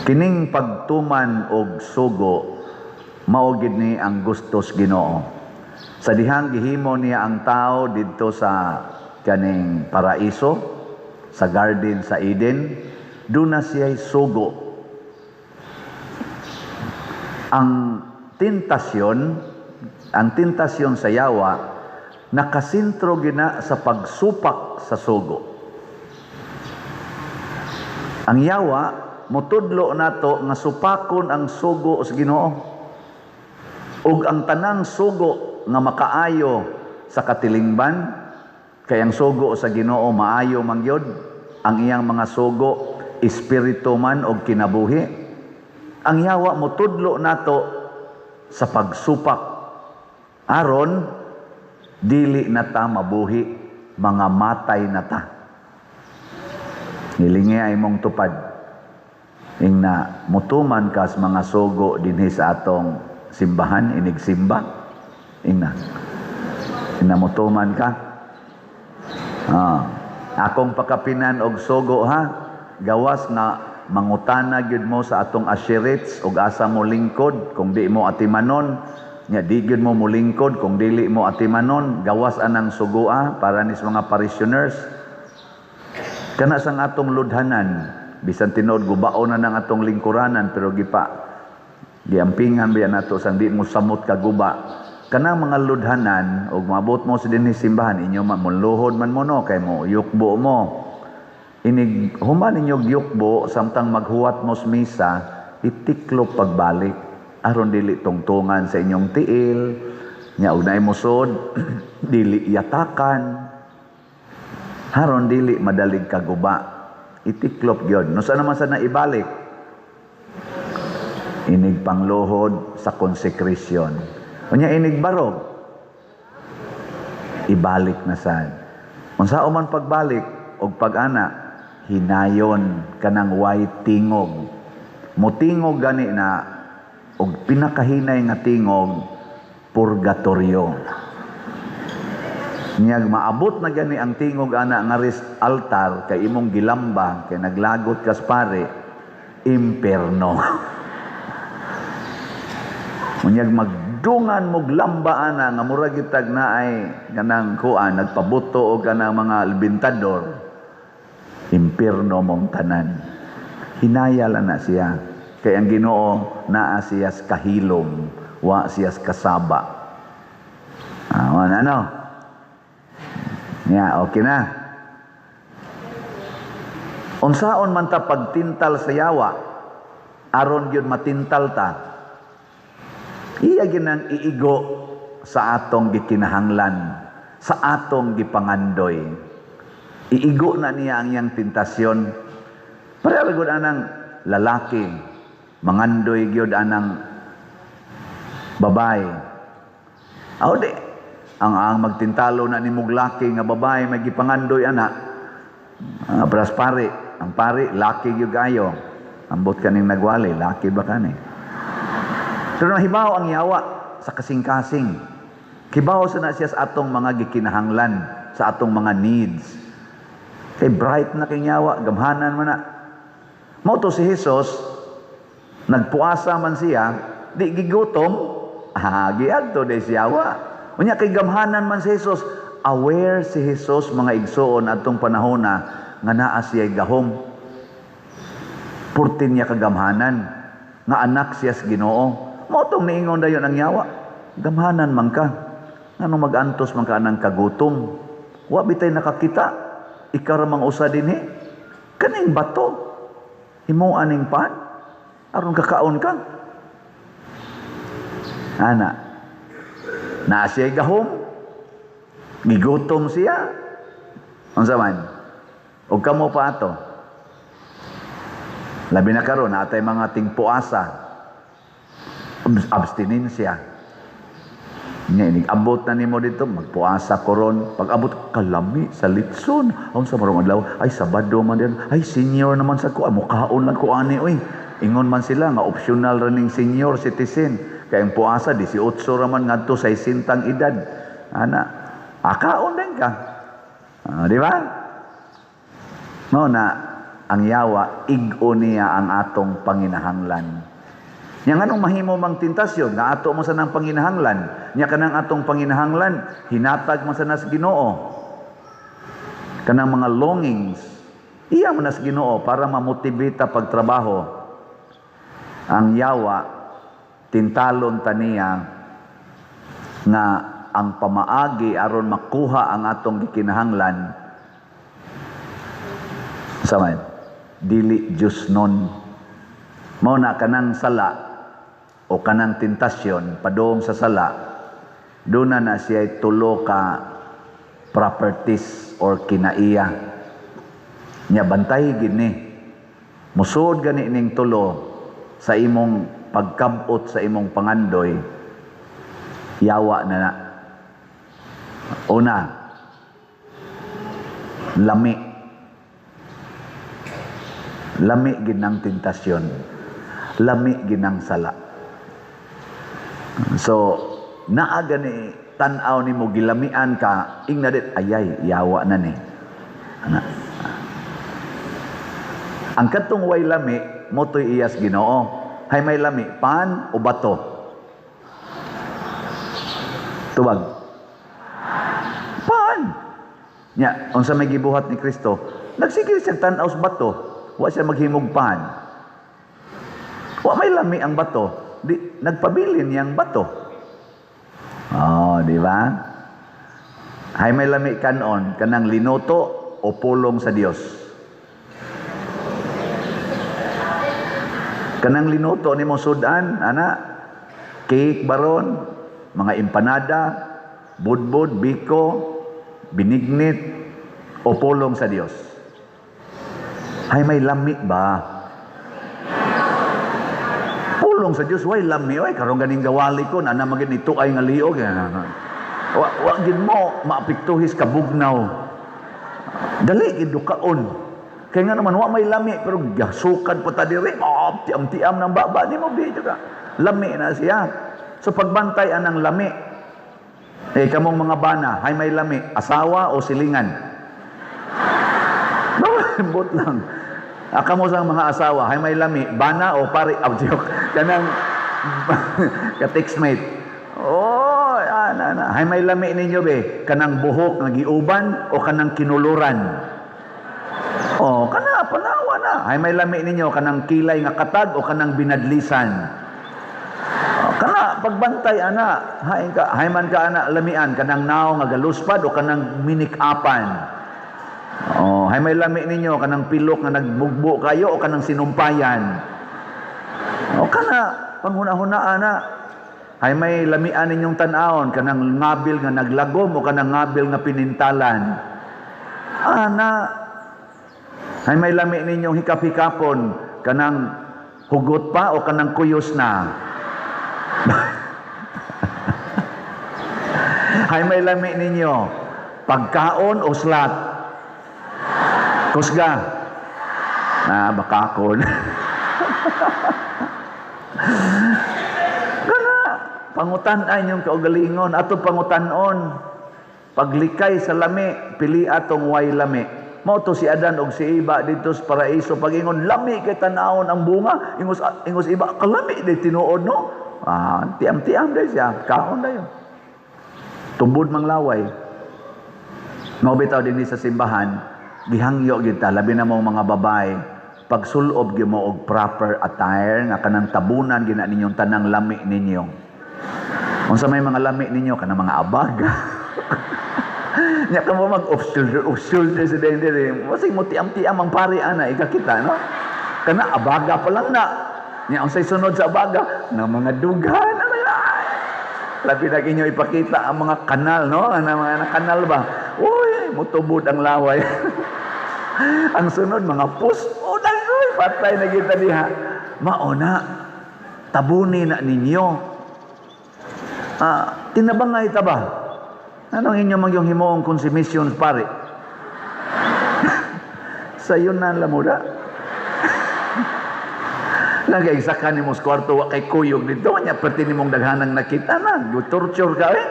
Kining pagtuman og sugo, mao gid ni ang gustos Ginoo. Sa dihang gihimo niya ang tao didto sa kaning paraiso, sa garden sa Eden, duna siya'y sugo. Ang tentasyon sa yawa nakasentro gina sa pagsupak sa sugo. Ang yawa motudlo nato nga supakon ang sugo sa Ginoo. Ug ang tanang sugo nga makaayo sa katilingban, kay ang sugo sa Ginoo maayo man gyud, ang iyang mga sugo espiritu man og kinabuhi. Ang yawa motudlo nato sa pagsupak aron dili na ta mabuhi, mga matay na ta. Hilingi ay mong tupad. Ingna mutuman kas mga sugo dinhi sa atong simbahan, inigsimba. Ingna. Ingna mutuman ka. Ah, akong pakapinan og sugo ha, gawas nga mangutana gyud mo sa atong usherates og asa mo lingkod kung di mo atimanon nya, di gyud mo molingkod kung dili mo atimanon. Gawas anang sugoa para nis mga parishioners kana sang atong ludhanan. Bisan tinuod gubaon na ng atong lingkuranan, pero gipa giampingan biya nato sang di mo samot kaguba kanang mga ludhanan. Og maabot mo sa dinhi simbahan inyo, mamuluhod man mo, no, kay mo yukbo mo. Inig human ninyo yukbo, samtang maghuwat mo sa misa, itiklop pagbalik aron dili tungtungan sa inyong tiil nya. Og naay musod, dili yatakan, aron dili madalig kaguba. Itiklop gyud no. Sa naman sa naibalik inig pangluhod sa consecration, unya inig barog, ibalik na sad. Unsa man pagbalik og pag-ana? Hinayon, kanang way tingog. Mutingog gani na, og pinakahinay nga tingog, purgatorio. Nyag maabot na gani ang tingog ana nga ris altar kay imong gilamba kay naglagot kas pare, imperno. Unyag magdungan mog lamba ana nga murag gitag naay kanang kuan nagpabuto og kanang mga albintador, impierno mong tanan. Hinaya lang na siya. Kay ang Ginoo naa siya sa kahilom, wa siya sa kasaba. Ah, ano? Ya, okay na. Unsaon man ta pagtintal sa yawa aron gyud matintal ta? Iya ginang iigo sa atong gikinahanglan, sa atong gipangandoy. Iigo na niya ang iyang tentasyon. Pareha gud anang lalaki, mangandoy gyud anang babae. Aw di, ang magtintalo na ni mong laki nga babae may gipangandoy ana. Pras pare, ang pare laki gyud kayo. Ambot kaning nagwali, laki ba kani? Pero nahibaw ang yawa sa kasing-kasing. Kibaw sa na siya sa atong mga gikinahanglan, sa atong mga needs. Kay bright na kay yawa, gamhanan man na. Mao to si Jesus, nagpuasa man siya, di gigutom, ah, giadto di siya yawa. Unya kay gamhanan man si Jesus, aware si Jesus, mga igsoon, atong panahon na nga naa siya gahom. Purtin niya kagamhanan nga anak siya sa Ginoo. Mao tong niingon dayon ang yawa. "Gamhanan man ka. Ngano magantos man ka anang kagutom? Wa bitay nakakita. Ikaw ra mang usa dinhi. Kaning bato, himo aning pan aron kakaon ka." Ana. Naa siya gahom. Gigutom siya. Unsa man? Og kamo pa ato. Labi na karon natay mga tingpuasa. Abstinensya. Nya inig abot na nimo dito, magpuasa ko ron. Pag abot, kalami sa litson. Unsa marong adlaw? Ay, Sabado man din. Ay, senior naman sa ko. Ay, mukaon lang ko ani oy. Ingon man sila nga optional ra ning senior citizen. Kay ang puasa 18 ra man ngadto sa 60 edad. Ana, akaon din ka. Ah, di ba? No na Ang yawa, ig-o niya ang atong panginahanglan. Nya nganong mahimo mang tentasyon nga ato mo sa nang panginahanglan? Nya kanang atong panginahanglan, hinatag mo sa nas Ginoo. Kanang mga longings, iya mo nas Ginoo para mamotibita pagtrabaho. Ang yawa, tintalon taniya nga ang pamaagi aron makuha ang atong gikinahanglan sa man dili Diyos nun. Mao na kanang sala o kanang tentasyon padung sa sala, doon na siya tulo ka properties or kinaiya. Nya bantay gini, musuod gani ning tulo sa imong pagkabot sa imong pangandoy, yawa na na. Una, lami. Lami ginang tentasyon, lami ginang sala. So naa gani tan-aw nimo gilamian ka, ingna dit, "Ayay, yawa na ni." Ana. Ang katong way lami mo to'y iyas Ginoo. Hay may lami, pan o bato? Tubag. Pan. Nya, unsa may gibuhat ni Kristo? Nagsige siya tan-aw sa bato, wa siya maghimog pan. Wa may lami ang bato, di nagpabilin niyang bato. Oh, di ba? Hay may lami kanon, kanang linuto o pulong sa Dios? Kanang linuto nimo sudan, ana, cake baron, mga empanada, budbud, biko, binignit, o pulong sa Dios? Hay may lami ba? Pulong sa Dios, way lami, oy, karon ganing gawali ko, ana magid nito ay nga liog. Wa, wa gid mo maapektuhis kabugnaw. Dali gid dukaon. Kaya nga naman, wa may lami, pero gasukad pa ta diri, oh, tiam-tiam ng baba, di mo video ka. Lami na siya. So pagbantay anang lami. Eh, kamong mga bana, hay may lami, asawa o silingan? Bot lang. Kamo sa mga asawa, hay may lami, bana o pare, oh, joke. Kanang ka-textmate. Oh, ana na. Hay may lami ninyo be, kanang buhok nga giuban o kanang kinuluran? Oh, kana panawa na. Hay may lami ninyo, kanang kilay nga katag o kanang binadlisan? Oh, kana pagbantay ana, hay ka, hay man ka ana lamian, kanang naong nga galuspad o kanang minikapan? Oh, hay may lami ninyo, kanang pilok nga nagbugbo kayo o kanang sinumpayan? O kana panghuna-huna ana. Hay may lamian ninyong tan-awon, kanang ngabil nga naglagom o kanang ngabil nga pinintalan? Ana. Hay may lami ninyong hikap-hikapon, kanang hugot pa o kanang kuyos na? Hay may lami ninyo, pagkaon o slat? Kusga. Na bakakon. Kana pangutan-ay inyong kaugalingon, ato pangutan-on. Paglikay sa lami, pili atong way lami. Mao to si Adan og si Eva didto sa paraiso, pag-ingon, "Lami kay tan-awon ang bunga," ingos ingos Eva, "Kalami di tinuod, no?" Ah, tiam-tiam day siya, kaon dayon. Tubod mang laway. Mao bitaw dinhi sa simbahan, gihangyo gyud ta, labi na mo mga babae, pagsulob gyud mo og proper attire nga kanang tabunan gyud na ninyong tanang lami ninyo. Unsa may mga lami ninyo? Kanang mga abag. Nya ka mo mag off shoulder, off shoulder sa dahil diri. Masig mo tiam-tiam ang pari ana ikakita, no? Kana abaga pa lang na. Nya unsay sunod sa abaga? Na mga dughan ano ya. Labi na inyo ipakita ang mga kanal, no? Ano mga kanal ba? Uy, mutubod ang laway. Ang sunod mga pus, oh, dagoy, patay na kita diha. Mauna, tabuni na ninyo. Ah, tinabangay ta ba? Anong inyo mang yung himuong consummation, pare? Sayon na lamuda. Nagaigsa ni mo sa kwarto, wa kay kuyog dito, nya perti nimong daghanang nakita na, torture ka eh.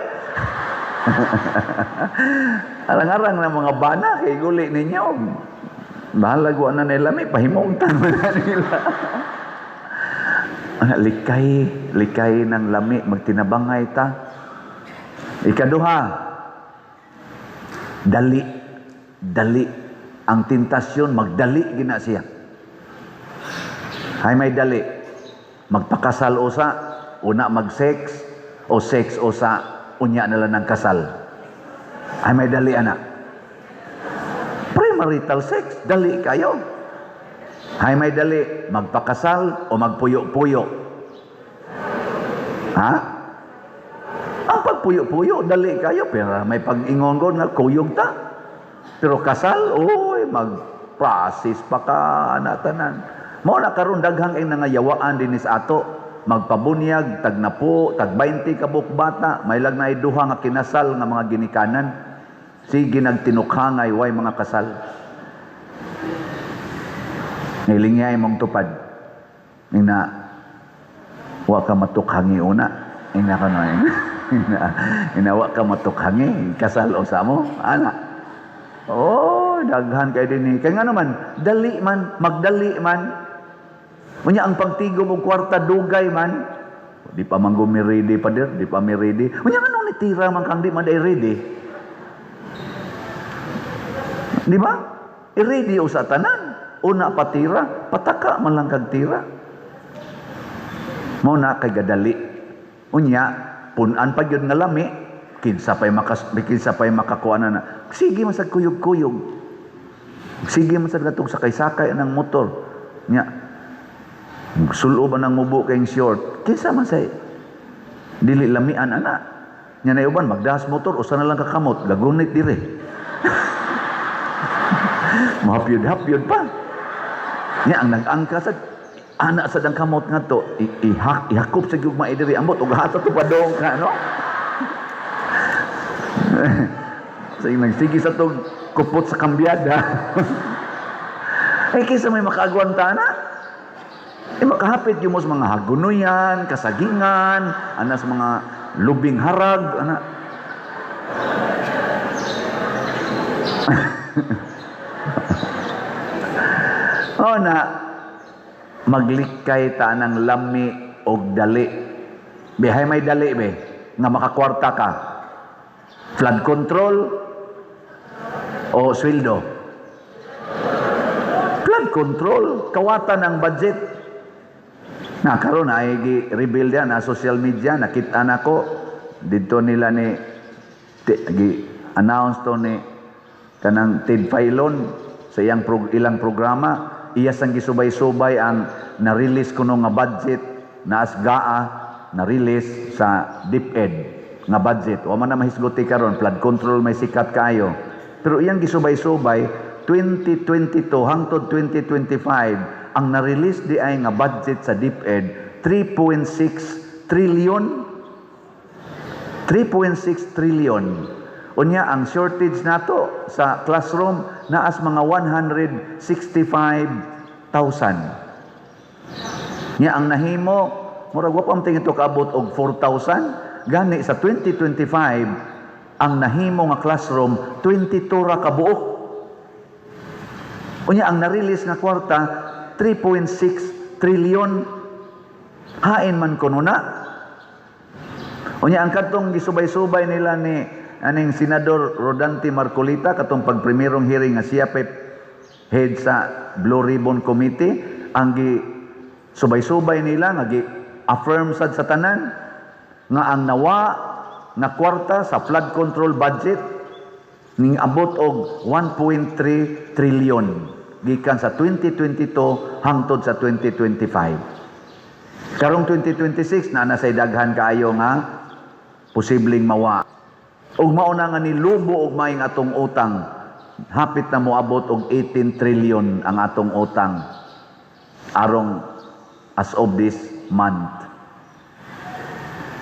Arang-arang na mga bana kay guli ninyo. Bahalag wa na nila, may pahimungtan man na nila. Ana, likay, likay ng lami, magtinabangay ta. Ikaduha, dali, dali. Ang tentasyon, magdali gina siya. Hay may dali. Magpakasal usa, una mag-sex, o sex usa, unya na lang ng kasal. Ay may dali, ana. Premarital sex, dali kayo. Hay may dali, magpakasal o magpuyo-puyo. Ha? Ang pagpuyo-puyo, dali kayo, pero may pag-ingon nga kuyog ta. Pero kasal, oy, mag-process pa ka, ana tanan. Mao na karon daghang ay nangayawaan dinhi sa ato. Magpabunyag, tag napo, tag 20 ka buok bata, may lag na duha nga kinasal nga mga ginikanan. Sige nagtinukhangay way mga kasal. Nilingay mong tupad. Ina, wa ka matukhangi una. Ina ka na. Ina, wa ka matukhangi. Kasal o sa mo. Ana. Oh, daghan kay dinhi. Kay nga naman, dali man, magdali man. Unya ang pagtigom og kwarta dugay man. Di pa man gumi ready pa dir, di pa mi ready. Unya nganong nitira man kang di man day ready? Di ba? I-ready sa tanan. Una patira, pataka man lang kag tira. Mao na kay gadali. Unya, punan pa gyud nga lami, kinsa pay makakuha na na. Sige man sad kuyog-kuyog. Sige man sad katong sakay-sakay ng motor. Nya, sulo ba nang mubo kayong short? Kinsa man say dili lamian ana. Nya na uban magdas motor usa na lang kakamot, gagunit dire. Mahapyod-hapyod pa. Nya ang nag-angka sa ana sa dang kamot nga to, ihakop sa gugma diri ambot ug hata to padong ka, no? Sa nagsige sa tog kupot sa kambyada. Eh kinsa may makaagwanta na? Eh makahapit yung mo sa mga hagunoyan, kasagingan, ana sa mga lubing harag, ana. O na, maglikay ta ng lami og dali. Bihay may dali be, nga makakwarta ka. Flood control o sweldo? Flood control, kawatan ang budget. Na karon ay gi-reveal yan na social media, nakita nako didto nila ni gi announce to ni kanang Ted Failon sa iyang ilang programa, iya sang gisubay-subay ang na-release kuno nga budget na asgaa na-release sa DepEd nga budget. Wa man na mahisguti karon, flood control may sikat kaayo. Pero iyang gisubay-subay 2022 hangtod 2025 ang na-release di ay nga budget sa DepEd 3.6 trillion. 3.6 trillion. Unya ang shortage nato sa classroom naas mga 165,000. Nya ang nahimo murag wa pa man tingin to kaabot og 4,000. Gani sa 2025 ang nahimo nga classroom 22 ra ka buok. Unya ang na-release nga kwarta 3.6 trillion. Hain man kuno na. Unya ang kadtong gisubay-subay nila ni aning Senador Rodante Marcolita katong pagprimerong hearing nga siya pay head sa Blue Ribbon Committee, ang gi subay-subay nila nga gi affirm sad sa tanan nga ang nawa nga kwarta sa flood control budget ning abot og 1.3 trillion gikan sa 2022 hangtod sa 2025. Karong 2026 na nasay daghan kaayo nga posibleng mawa. Ug mao na nga nilubo og maayong atong utang, hapit na moabot og 18 trillion ang atong utang arong as of this month.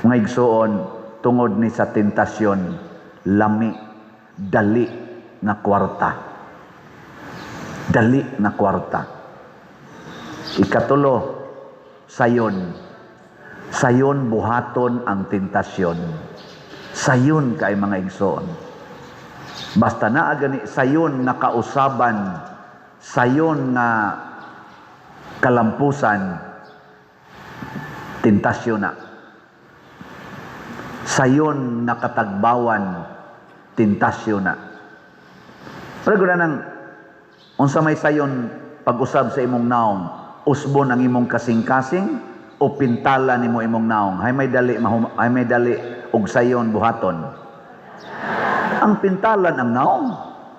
Mga igsuon, tungod ni sa tentasyon, lami, dali nga kwarta. Dali nga kwarta. Ikatulo, sayon. Sayon buhaton ang tentasyon. Sayon kay mga igsoon. Basta naa gani sayon nga kausaban Sayon nga kalampusan, tentasyon na. Sayon nga katagbawan, tentasyon na. Pero guna nang unsa may sayon pag-usab sa imong naong, usbon ang imong kasing-kasing o pintala nimo imong naong? Hay may dali hay may dali og sayon buhaton. Ang pintalan ang naong.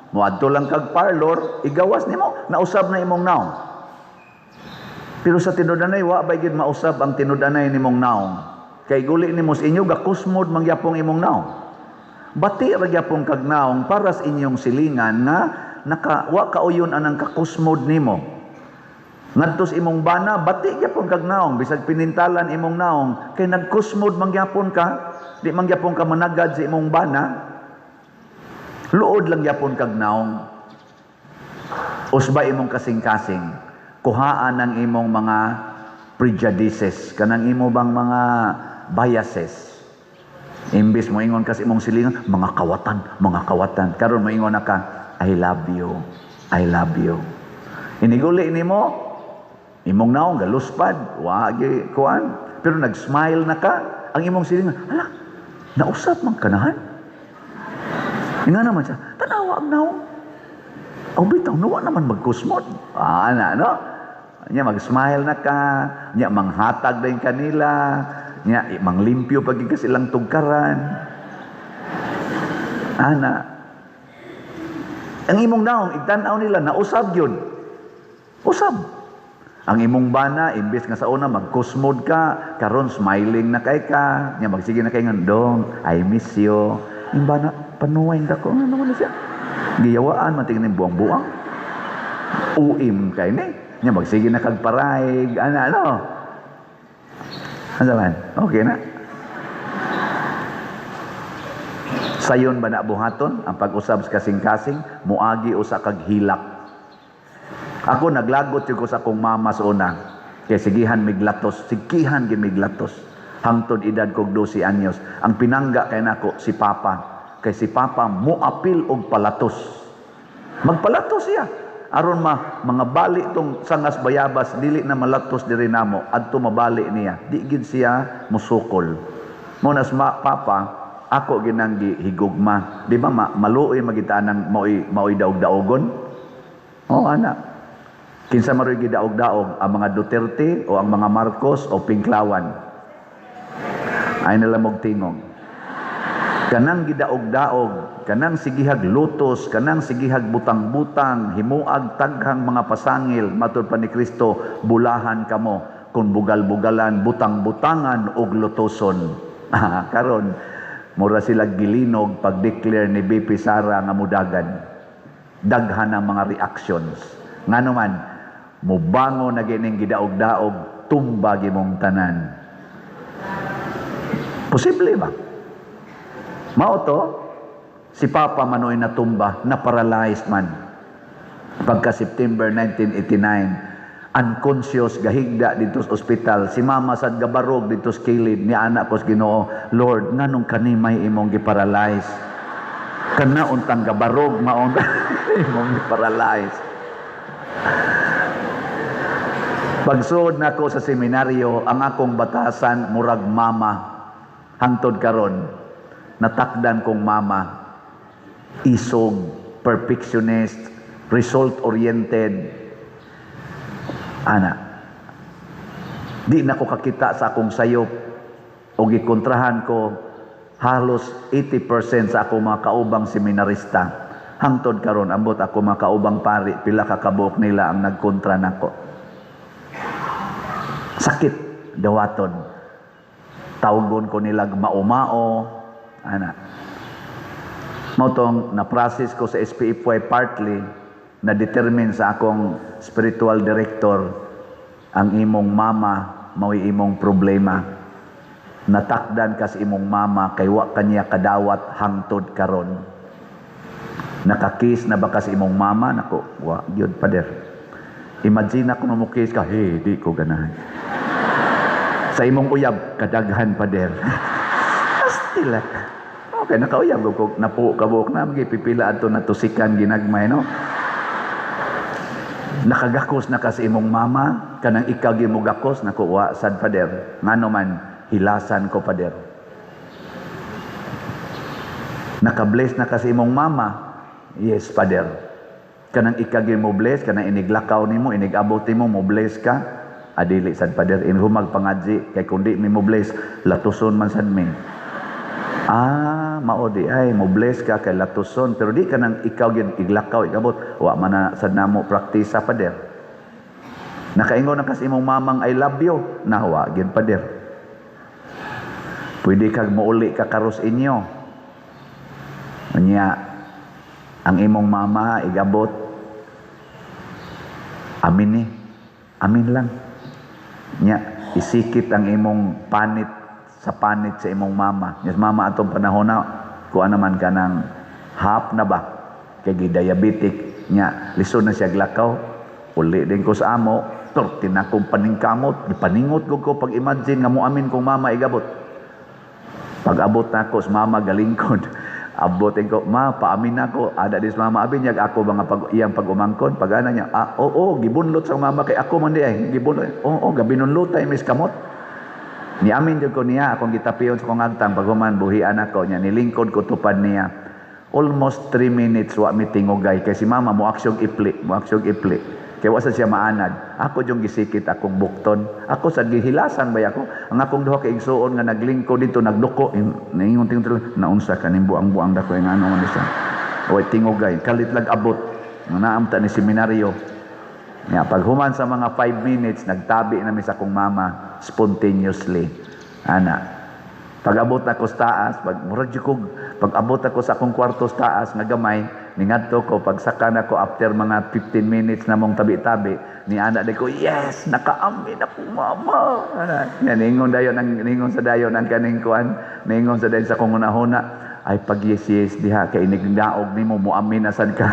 Moadto lang kag parlor, igawas nimo, nausab na imong naong. Pero sa tinud-anay, wa ba gyud mausab ang tinud-anay nimong naong? Kay guli nimo sa inyo, gakusmod mangyapong imong naong. Bati ra gyapon kag naong para sa inyong silingan nga naka wa kauyon anang kakusmod nimo. Ngadto sa imong bana, bati gyapon kag naong, bisag pinintalan imong naong, kay nagkusmod mangyapon ka, di mangyapon ka managad sa imong bana. Luod lang gyapon kag naong. Usba imong kasing-kasing, kuhaan ang imong mga prejudices, kanang imo bang mga biases. Imbis mo ingon ka sa imong silingan, "Mga kawatan, mga kawatan." Karon mo ingon na ka, "I love you, I love you." Iniguli nimo, imong naong galuspad, wa gi kuan, pero nag-smile na ka, ang imong silingan, "Hala, nausap man kanahan." Nga naman siya, "Tanawa ang naong. Aw bitaw, nawa naman magkusmod." Ah, na, no? Nya mag-smile na ka, nya manghatag din kanila, nya manglimpyo pag ka silang tugkaran. Ana. Ang imong naong, igtan-aw nila, nausab yun. Usab. Ang imong bana, imbes nga sa una magkusmod ka, karon smiling na kay ka, nya magsige na kay nga, "Dong, I miss you." Yung bana, "Panuway ko, ano naman na siya? Giyawaan, matingin buang-buang. Uim kay ni." Nya magsige na kag paraig, ana, ano? Ano man? Okay na? Sayon ba na buhaton ang pag-usab sa kasing-kasing, muagi usa kag hilak. Ako naglagot jud ko sa akong mama sa una. Kay sigihan miglatos, sigihan gyud miglatos. Hangtod edad kog 12 anyos. Ang pinangga kay nako si Papa. Kay si Papa moapil og palatos. Magpalatos siya. Aron ma mga bali tong sangas bayabas dili na malatos diri namo adto mabali niya. Di gid siya musukol. Mo nas ma, Papa ako ginang gihigugma. Di ba maluoy magita nang maoy maoy daog-daogon? Oh, ana. Kinsa maroy gidaog-daog, ang mga Duterte o ang mga Marcos o Pinklawan? Ay nila mog tingog. Kanang gidaog-daog, kanang sigihag lutos, kanang sigihag butang-butang, himuag taghang mga pasangil, matud pa ni Kristo, "Bulahan kamo kung bugal-bugalan, butang-butangan og lutoson." Karon mura sila gilinog pag-declare ni BP Sara nga mudagan. Daghan ang mga reactions. Ngano man, mubango na gining gidaog-daog, tumba gimong tanan. Posible ba? Mao to, si Papa manoy natumba, na paralyzed man. Pagka September 1989, unconscious, gahigda dito sa ospital, si Mama sad gabarog dito sa kilid, ni anak ko sa Ginoo, "Lord, nganong kanimay imong giparalyze? Kana untang gabarog maong imong giparalyze." Pagsuod nako sa seminaryo, ang akong batasan murag mama. Hangtod karon, natakdan kong mama, isog, perfectionist, result-oriented. Ana, di na ko kakita sa akong sayop o gikontrahan ko halos 80% sa akong mga kaubang seminarista. Hangtod karon, ambot ako mga kaubang pari, pila ka kabuok nila ang nagkontra nako. Sakit dawaton. Tawgon ko nila maumao, ana. Mao tong na-process ko sa SPFY, partly na determine sa akong spiritual director, "Ang imong mama mao'y imong problema. Natakdan ka sa imong mama kay wa kaniya kadawat hangtod karon." "Nakakiss na ba ka sa imong mama?" "Nako, wa gyud, pader." "Imagine ako mo kiss ka." "Hey, di ko ganahan." "Sa imong uyab?" "Kadaghan, pader." Astila. Okay, nakauyab ko napuo kabuok na pipila adto natusikan ginagmay, no. Nakagakos na ka sa imong mama, kanang ikaw gimugakos, naku, wa sad, Father. Ngano man, hilasan ko, Father. Nakabless na ka sa imong mama? Yes, Father. Kanang ikaw mo bless, kanang iniglakaw nimo, inigabot nimo, mo bless ka? Adili sad, Father. Inhumag pangadji, kay kung di mi mo bless, latuson man sad mi. Ah, mao di ay mo bless ka kay latuson, pero di ka nang ikaw gyud iglakaw, igabot, wa man na sad namo praktisa, Father. Nakaingon na ka sa imong mamang "I love you"? Nawa gyud, Father. Pwede kag muuli ka karos inyo. Unya, ang imong mama igabot, amin ni, amin lang. Nya, isikit ang imong panit sa panit sa imong mama. Yes, mama atong panahon na, kuha naman ka ng half na ba? Kay gi-diabetic. Nya, lisod na siya glakaw. Uli din ko sa amo, torti na akong paningkamot. Gipaningot ko ko pag imagine nga mo amin kong mama igabot. Pag abot na ako sa mama galingkod. Abot ko, "Ma, paamin ako." Ada dis mama, abi niya ako mga pag iyang pag-umangkon. Pag ana niya, "Ah, oo," gibunlot sa mama kay ako man di ay. Gibunlot. "Oo, gabinunlotay mis kamot." Niamin jud ko niya, akong gitapion sa kong agtang, paghuman buhian ako niya, nilingkod ko tupad niya. Almost 3 minutes wa mi tingugay kay si mama mo aksyog ipli, mo aksyog ipli. Kay wa sa siya maanad. Ako jung gisikit akong bukton. Ako sa gihilasan bay ako. Ang akong duha ka igsuon nga naglingkod dito nagduko, niingon tingog, "Naunsa kaning buang-buang dako nga ano man siya." Way tingugay, kalit lag abot. Naamta ni seminaryo. Ya, pag human sa mga 5 minutes, nagtabi na mi sa akong mama spontaneously. Ana. Pag abot ako sa taas, pag murag jud ko, pag abot ako sa akong kwarto sa taas nga gamay, ningadto ko, pagsaka na ko after mga 15 minutes na mong tabi-tabi, ni ana ko, "Yes, nakaamin ako, mama." Ana, yan, ningon dayon ang ningon sa dayon ang kaning kuan, ningon sa dayon sa akong hunahuna, "Ay pag yes yes diha kay inigdaog nimo moamin na sad ka."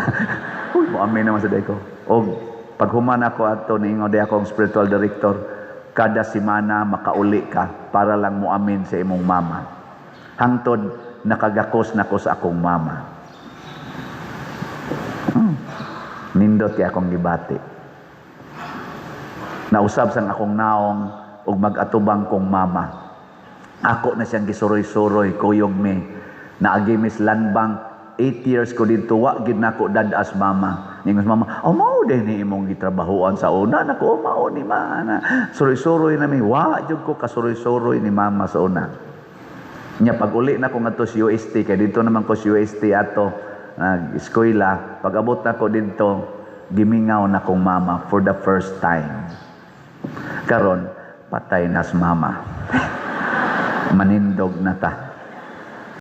Uy, moamin naman sa day ko. Og pag human ako ato, niingon di akong spiritual director, "Kada semana makauli ka para lang moamin sa imong mama." Hangtod nakagakos na ko sa akong mama. Nindot kay akong gibati. Nausab sang akong naong ug mag-atubang kong mama. Ako na siyang gisuroy-suroy, kuyog mi. Naagi mis Land Bank, 8 years ko dito, wa gid nako dad-as mama. Ningon sa mama, "Oh, mao din ni imong gitrabahoan sa una." "Nako, mao ni ma." Suroy-suroy na mi, wa jud ko kasuroy-suroy ni mama sa una. Nya pag uli na ko ngadto sa UST, kay dito naman ko sa UST ato nag-eskwela, pag abot na ko dito, gimingaw na kong mama for the first time. Karon patay na sa mama. Manindog na ta.